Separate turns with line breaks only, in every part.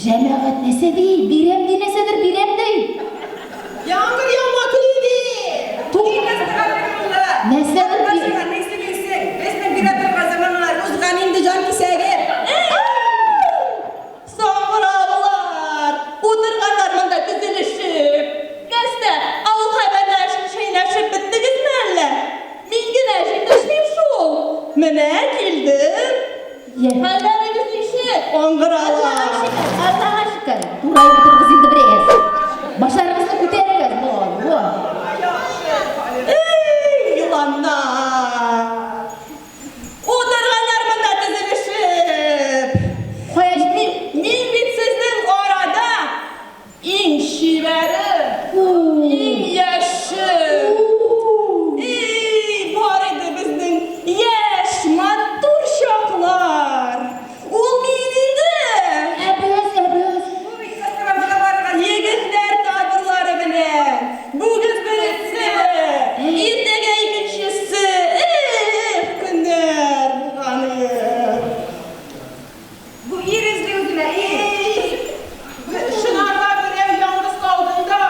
Җәмәгать нәрсә ди? Бирәм ди, нәрсәдер бирәм ди.
Яңгыр яума көли ди.
Тук. Нәрсәдер
бирәм. Безнең бирә торган заманалар узган инде, җан кисәге.
Саңгыраулар! Утырганнар монда тезелешеп. Нәрсә, авыл хәбәрләрен чәйнәшеп беттегезме әллә? Мин генә җитешмим шул. Менә килдем. Хәлләрегез ничек, аңгыралар?
Аллага шөкер. Тураеп утырыгыз инде бераз. Башларыгызны күтәрегез. Во, во.
Эй, еланнар! Утырганнар монда тезелешеп.
Кая
Мин бит сезнең арада иң чибәре, иң яше. Эй, бар иде безнең яшь, матур чаклар. Ул мин инде.
Ә без, ә без.
Егетләр таборлары белән. Бүген бересе, иртәгә икенчесе. Эх, көннәр булган.
Бу ир эзли үзенә, ир.
Шунарга берәү ялгыз калдың да.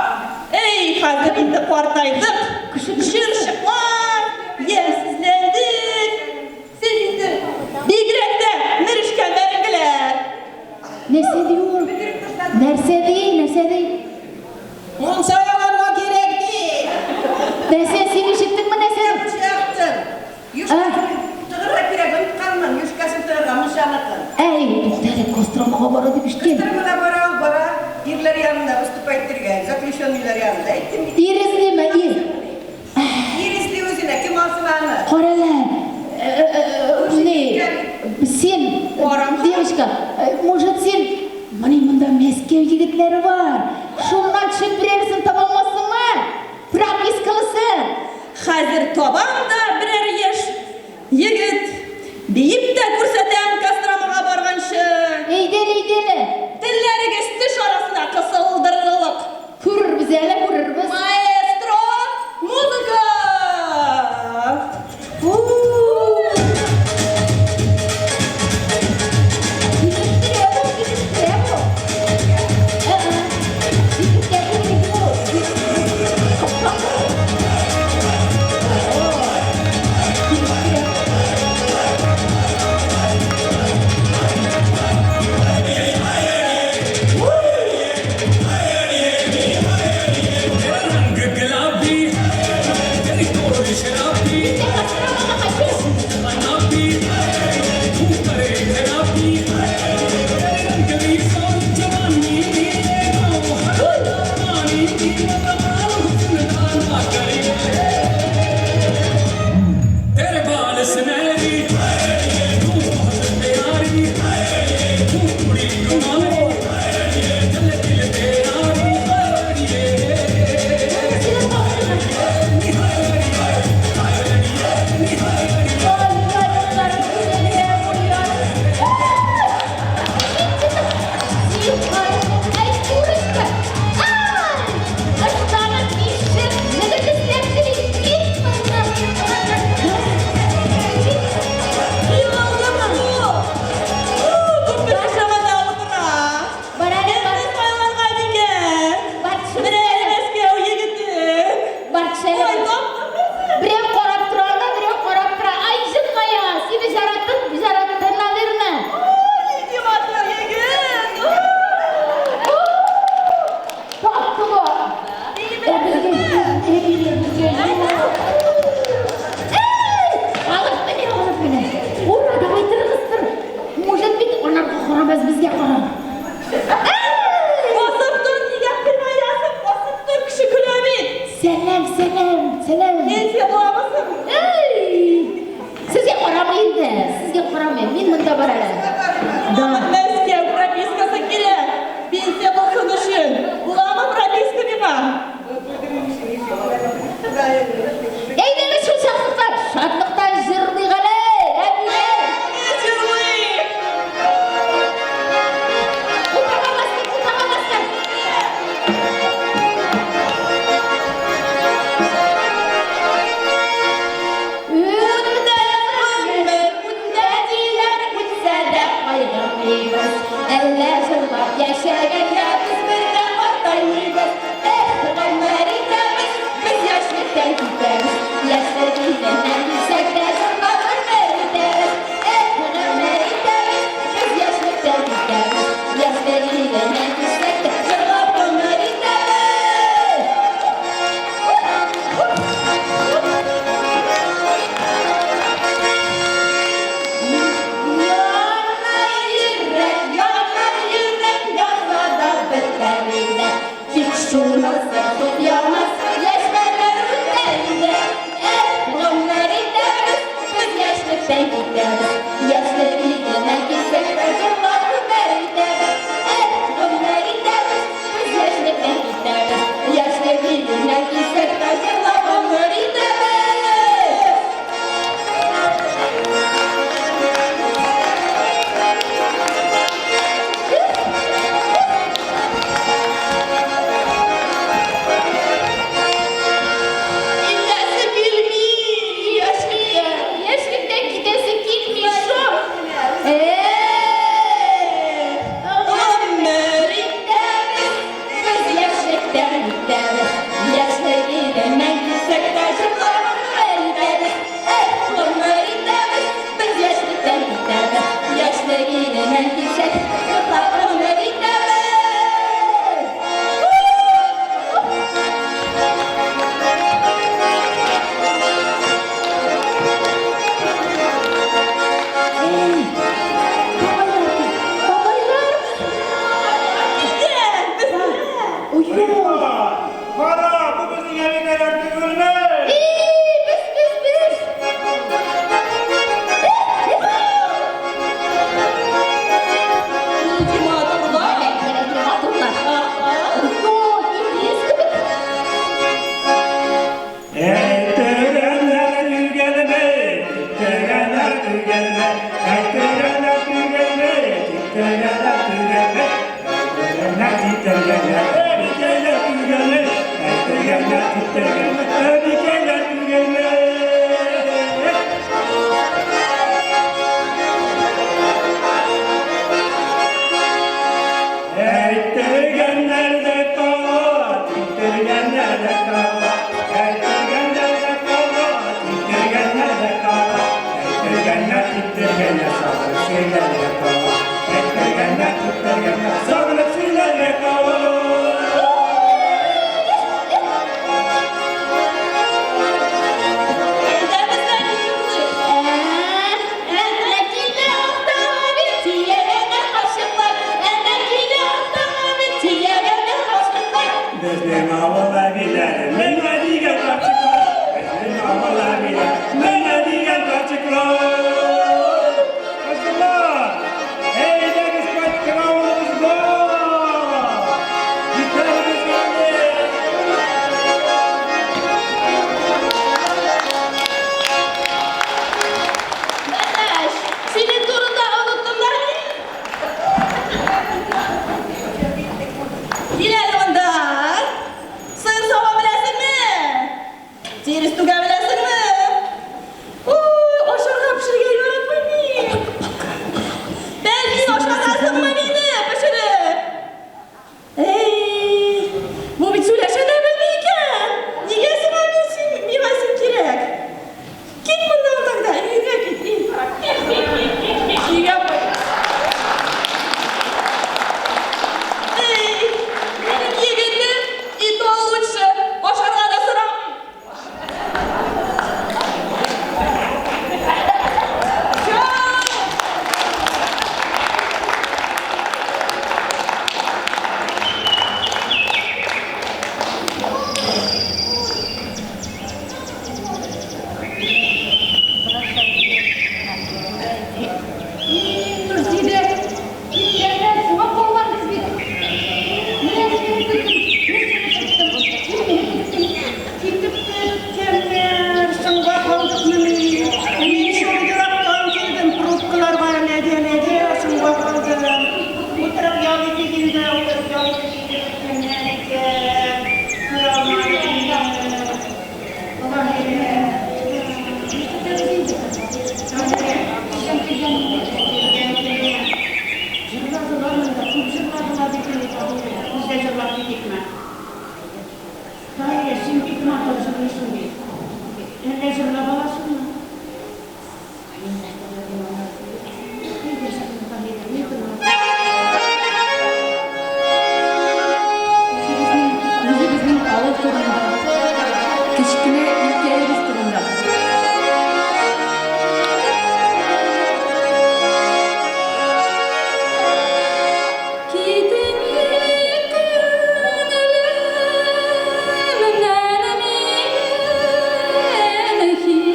Эй, хәзер инде картайдык. Чырчыклар, ямьсезләндек. Сез инде бигрәк тә мерешкән бәрәңгеләр.
Нәрсә ди ул? Нәрсә ди? Нәрсә ди?
Мунча ягарга кирәк ди.
Нәрсә, син ишеттеңме нәрсә?
Мунча яктым. Юшкасын тыгырга кирәк, онытканмын. Юшкасын тыгырга, мунчаныкын.
Әй, туктале, Костромага бара дип ишеткән.
Костромага бара ул, бара. Ирләр янында выступать итәргә, заключенныйлар янында. Әйттем бит.
Ир эзлиме, ир?
Ир эзли үзенә, кем алсын аны?
Карале, не, син, девочка, может син, менә монда Мәскәү егетләре бар. Шуннан төшеп берәрсен таба алмассыңмы? Пропискалысы.
Хәзер табам да берәр яшь егет. Биеп тә күрсәтәм Костромага барганчы.
Әйдәле, әйдәле.
Телләрегез теш арасына кысылдырырлык.
Күрербез әле, күрербез.
Маэстро, музыка!
Килештерә бу, килештерә бу. Ә-ә. Егеткә кирәк бу. Килештерә.
रंग गुलाबी तेरी तोड़ शराबी।
Мин дә Костромага хочу.
नाबी तू करे खराबी तेरे रंग दी सौ जवानी नी पानी नी कमाल हुस्न दा ना करिए। तेरे बाल सुनहरी तू बहुत प्यारी तू कुड़ी कुमारी दिल दिल तेरा।
Ай, курочка! Ай! Ыштанын ишеп, егет эзләп йөри. Кит моннан!
Егылдымы бу? Күпме кеше монда утыра.
Бар әле, бар.
Кемне сайларга микән?
Бар, төшеп
Берәр
әле.
Мәскәү егете.
Бар, төш әле.
Ой, таптым үзен.
Берәү карап тора да, берәү карап тора. Ай, җылмая, сине жараттым, жараттым, наверное.
Ой, нинди матур егет.
Тапты бу. Ә безгә, әбиләр безгә. Эй, алып менә, алып менә. Ура, давай торыгыз, тор. Может бит, анарга карамас, безгә карар. Эй!
Басып тор, нигә кыймаясың? Басып тор, кеше көлә бит.
Сәлам, сәлам, сәлам.
Пенсия буламысың?
Эй! Сезгә карамый инде, сезгә карамыйм. Мин монда бар әле. Да.
Мәскәү пропискасы кирәк. Пенсия булсын өчен. Буламы прописка миңа?
Әйдәгез шул шатлыктан, шатлыктан җырлыйк әле, әбиләр.
Җырлыйк.
Култанга бастым, култанга бастым. Үтте гомер, үтте диләр, үтсә дә кайгырмыйбыз.
Рифат, кара, бу безнең әбекәйләр түгелме?
И, без, без, без.
Нинди матурлар.
Менә матурлар. Йо, иблис кебек.
Әйтергәннәр түгелме, тиктергәннәр түгелме, әйтергәннәр түгелме, тиктергәннәр түгелме, әйтергәннәр, тиктергәннәр, әбекәйләр түгелме, әйтергәннәр, тиктергәннәр, әбекәйләр түгелме. Әйттергәннәр дә кала, тиктергәннәр дә кала, әйттергәннәр дә кала, тиктергәннәр дә кала, әйттергәннәр, тиктергәннәр, сагынып сөйләргә кала, әйттергәннәр, тиктергәннәр, сагынып сөйләргә кала.
Әйдә бездән җырлыйк.
Әнә килә автомобиль, төягәннәр кашыклар. Әнә килә автомобиль, төягәннәр кашыклар.
Безнең авыл әбиләре менә дигән карчыклар, безнең авыл әбиләре менә дигән карчыклар. Кызлар, әйдәгез кайткан авылыбызга. Җитәрбез инде.
Бәләш, синең турында оныттымнар. Кил әле монда. Сыер сава беләсеңме? Тирес түгә беләсеңме? Ой, ашарга пешерергә яратмыйм мин. Бәлки ашатасыңмы мине пешереп? Эй, бу бит сөйләшә дә белми икән. Нигә сиңа мин син, миңа син кирәк? Кит моннан тогда, өйгә кит, кит, кит, кит, кит, кит, өйгә кайт. Эй, минем егетем и то лучше, ашарга да сорамый. Чао!
И, Нурзидә, киткәннәр соңга калганбыз бит. Менә сине көттем, мин сине көттем, син мине көттең.
Китеп беткәннәр, соңга калдыкмыни? Мин шул ерактан килдем, пробкаларга эләгә эләгә, соңга калдым. Утырып ял итик инде, утырып ял итик инде, беткәннәр икән. Күрә алмадым инде. Аллаһ.
Көтәбез инде. Кайчан килгән инде?
Килгән, килгән. Җырладылар монда, күп җырладылар бит инде, Таһирә. Без дә җырлап китикме? Таһирә, син бик матур җырлыйсың бит. Әллә җырлап аласыңмы? Әйдә, җырла, Таһирә, ни тыңлап.
Үзебезнең авыл турында, кечкенә илкәебез турында.
Китми күңелемнән мин һич.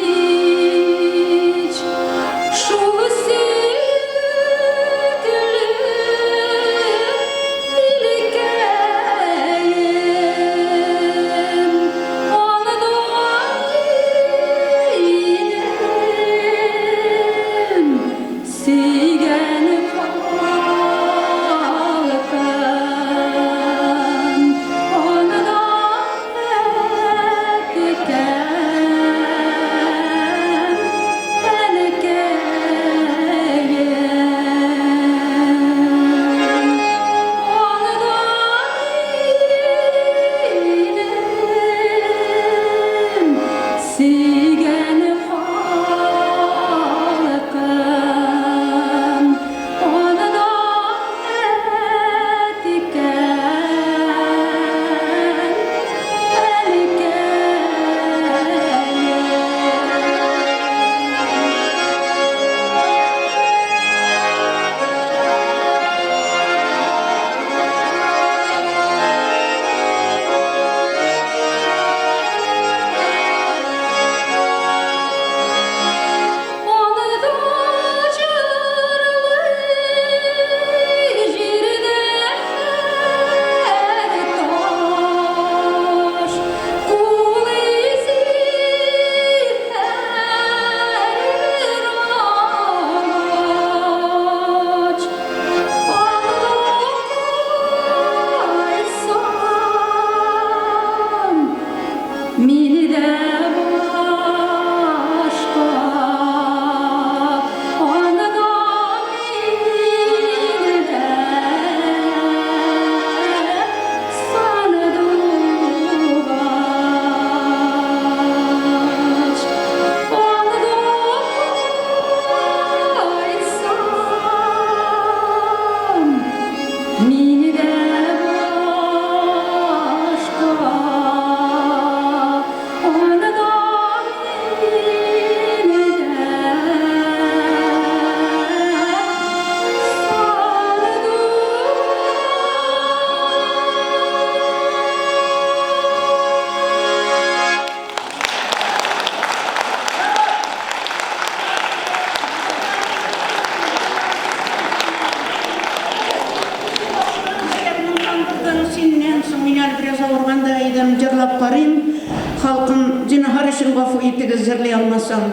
өчен гафу итегез, җырлый алмасам.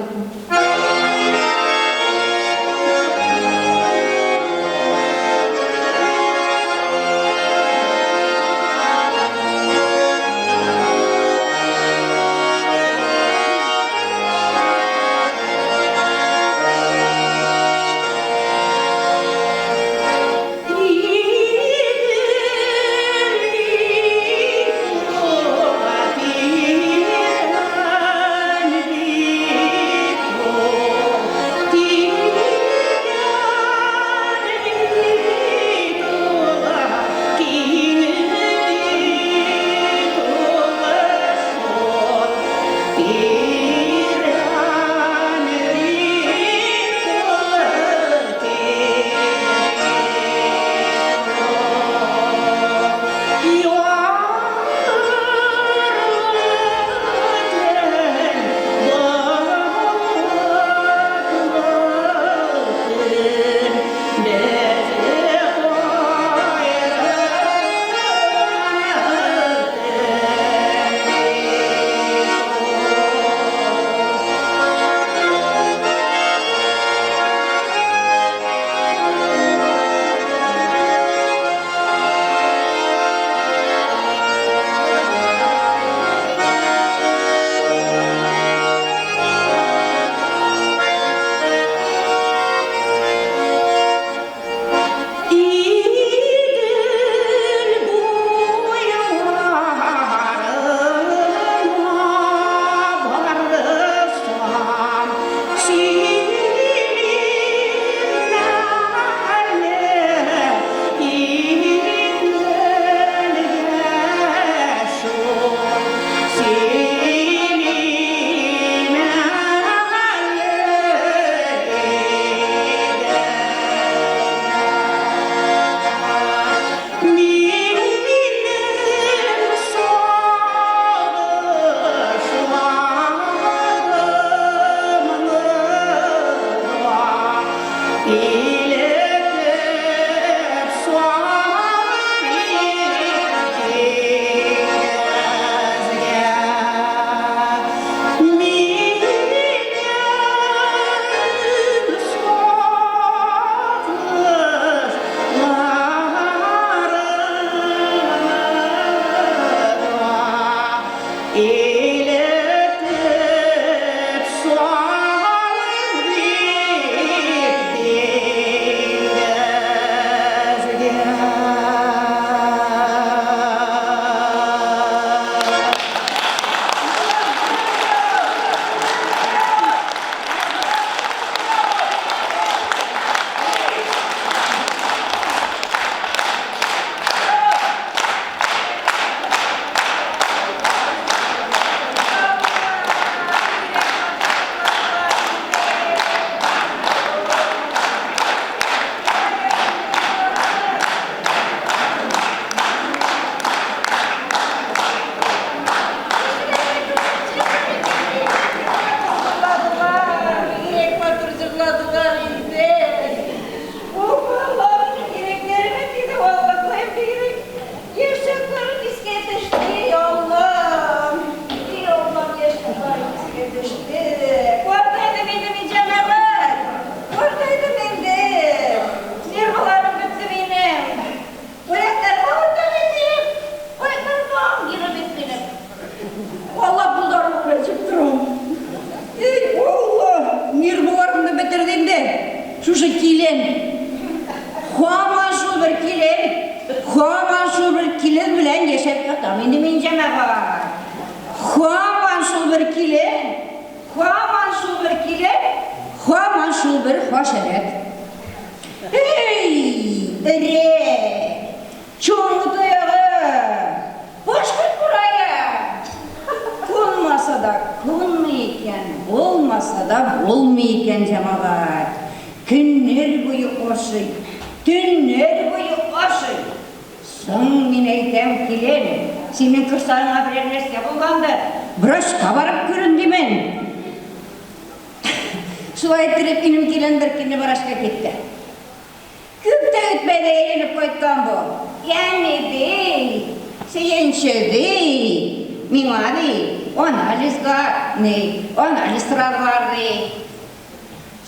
Миңа ди, Анализга, ни, анализ сорарлар, ди.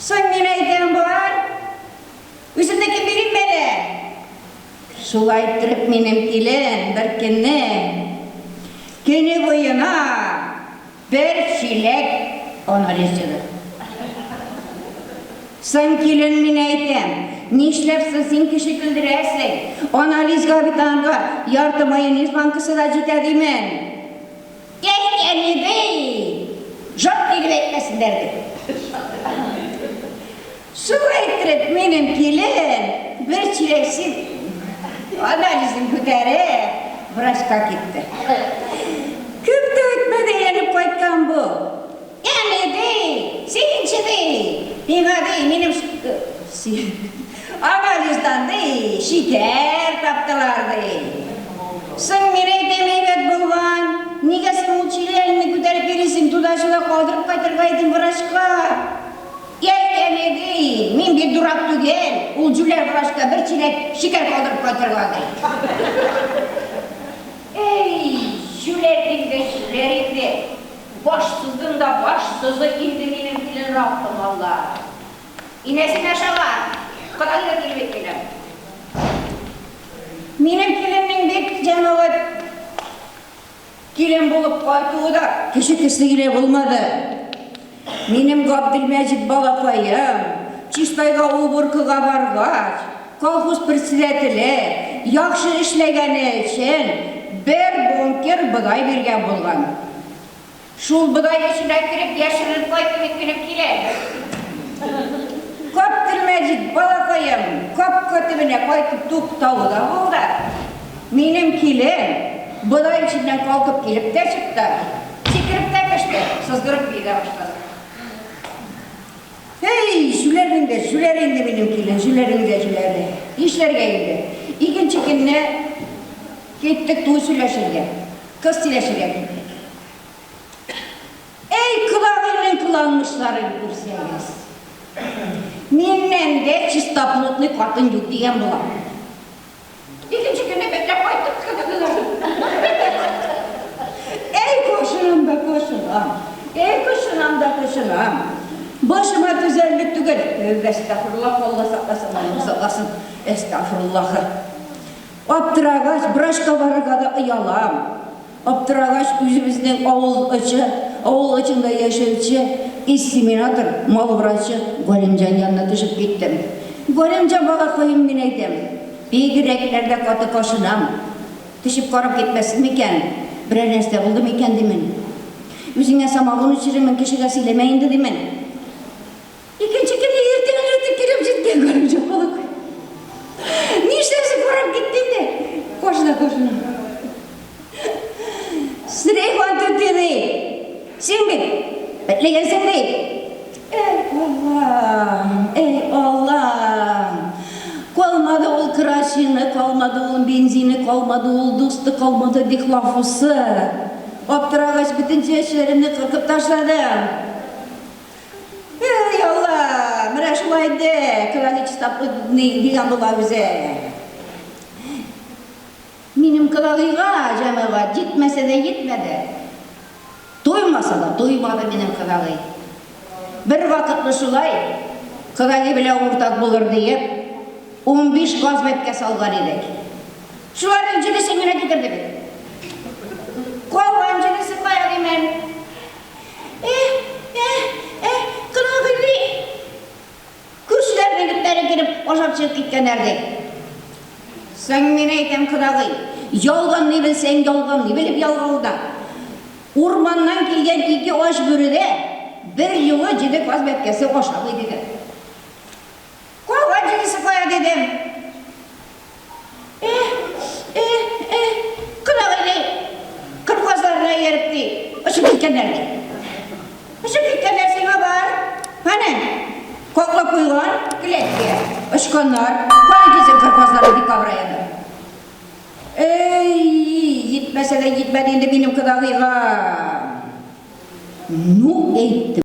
Соң мин әйтәм, бар, үземнекен бирим әле. Шулай иттереп минем килен бер көнне көне буена бер чиләк анализ җыйды. Соң килен мин әйтәм, нишләп соң син кеше көлдерәсең? Анализга бит аңа ярты майонез банкасы да җитә димен. Әй, әни ди, жап дип әйтмәсеннәр дип. Шулай иттереп, минем килен бер чиләк анализын күтәреп, врачка китте. Күп тә үтмәде, әйләнеп кайткан бу. Әни ди, синче ди, миңа ди, минем анализдан ди, шикәр таптылар ди. Соң мин әйтәм, әйбәт булган, нигә соң ул чиләгеңне күтәреп йөрисең, туда-сюда калдырып кайтырга идең врачка. Әй, әни ди, мин бит дурак түгел, ул җүләр врачка бер чиләк шикәр калдырып кайтырга ди. Әй, җүләр инде, җүләр инде. Башсыздың да башсызы инде минем килен, Раббым Алла. Инәсен ашаган, Кодагый да килеп әйткәннәр. Минем киленнең бик җәмәгать килен булып кайтуы да кеше төсле генә булмады. Минем Габделмәҗит балакаем Чистайга уборкага баргач, колхоз председателе яхшы эшләгәне өчен бер бункер бодай биргән булган. Шул бодай эченә кереп яшеренеп кайтты бит минем килен. Габделмәҗит балакаем капка төбенә кайтып туктавы да булды. Минем килен бодай эченнән калкып килеп тә чыкты, сикереп тә төште, сызгырып бии дә башлады. Һей, җүләрнең дә җүләре инде минем килен, җүләрнең дә җүләре. Нишләргә инде? Икенче көнне киттек туй сөйләшергә. Кыз сөйләшергә киттек. Әй, кодагыйның кыланмышларын күрсәгез. Миннән дә чистоплотный хатын юк дигән була. Икенче көнне бетләп кайттык. Әй, кошынам да кошынам. Әй, кошынам да кошынам. Башыма түзәрлек түгел. Тәүбә, әстәгъфируллаһ, Алла сакласын, Алла сакласын. Әстәгъфируллаһ. Аптырагач, врачка барырга да оялам. Аптырагач, үзебезнең авыл очы, авыл очында яшәүче инсеминатор, мал врачы Галимҗан янына төшеп киттем. Галимҗан балакаем, мин әйтәм, бигрәкләр дә каты кашынам. Төшеп карап китмәссең микән? Берәр нәрсә булды микән, димен. Үзеңә самогон эчерермен, кешегә сөйләмә инде, димен. Икенче көнне иртән иртүк килеп җиткән Галимҗан балакай. Нишләсен, карап китте инде. Кашына, кашына. Сөләйхан түти ди. Син бит бетлегәнсең ди. Эй, Аллам, эй, Аллам. Калмады ул красины, калмады ул бензины, калмады ул дусты, калмады дихлофосы. Аптырагач, бөтен чәчләремне кыркып ташладым. Эй, Алла, менә шулай инде, кодагый чистаплык дигән була үзе. Минем кодагыйга, җәмәгать, җитмәсә дә җитмәде. Туймаса да туймады минем кодагый. Бер вакытны шулай, кодагый белән уртак булыр диеп, 15 каз бәбкә салган идек. Шуларның җидесен генә китерде бит. Калган җидесе кая димен? Эһ, эһ, эһ, кыргый Күршеләрнең этләре кереп ашап чыгып киткәннәр, ди. Соң мин әйтәм, кодагый, ялганлый белсәң, ялганлый белеп ялган да. Урманнан килгән ике ач бүре дә бер юлы җиде каз бәбкәсе ашап иде, ди. Калган җидесе кая, дидем. Эһ, эһ, эһ, кодагый ди, кыр казларына ияреп ди, очып киткәннәр ди. Очып киткәннәр сиңа бар. Әнә, каклап куйган келәткә. Очканнар. Кая китсен кыр казлары декабрь аенда. Әй, җитмәсә дә җитмәде инде минем кодагыйга. Ну, әйттем.